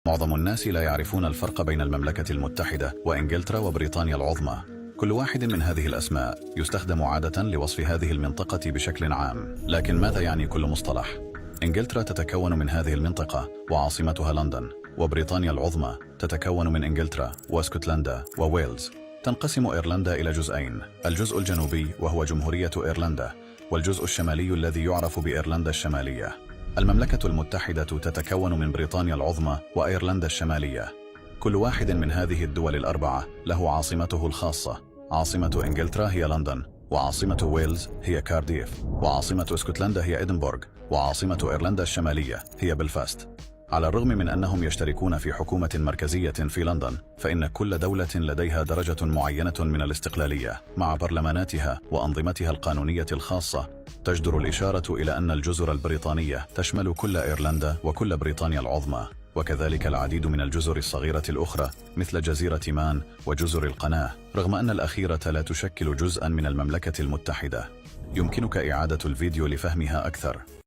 معظم الناس لا يعرفون الفرق بين المملكة المتحدة وإنجلترا وبريطانيا العظمى. كل واحد من هذه الأسماء يستخدم عادة لوصف هذه المنطقة بشكل عام، لكن ماذا يعني كل مصطلح؟ إنجلترا تتكون من هذه المنطقة وعاصمتها لندن، وبريطانيا العظمى تتكون من إنجلترا واسكتلندا وويلز. تنقسم إيرلندا إلى جزئين، الجزء الجنوبي وهو جمهورية إيرلندا، والجزء الشمالي الذي يعرف بإيرلندا الشمالية. المملكة المتحدة تتكون من بريطانيا العظمى وأيرلندا الشمالية. كل واحد من هذه الدول الأربعة له عاصمته الخاصة. عاصمة إنجلترا هي لندن، وعاصمة ويلز هي كارديف، وعاصمة اسكتلندا هي إدنبورغ، وعاصمة إيرلندا الشمالية هي بلفاست. على الرغم من أنهم يشتركون في حكومة مركزية في لندن، فإن كل دولة لديها درجة معينة من الاستقلالية مع برلماناتها وأنظمتها القانونية الخاصة. تجدر الإشارة إلى أن الجزر البريطانية تشمل كل إيرلندا وكل بريطانيا العظمى، وكذلك العديد من الجزر الصغيرة الأخرى مثل جزيرة مان وجزر القناة، رغم أن الأخيرة لا تشكل جزءا من المملكة المتحدة. يمكنك إعادة الفيديو لفهمها أكثر.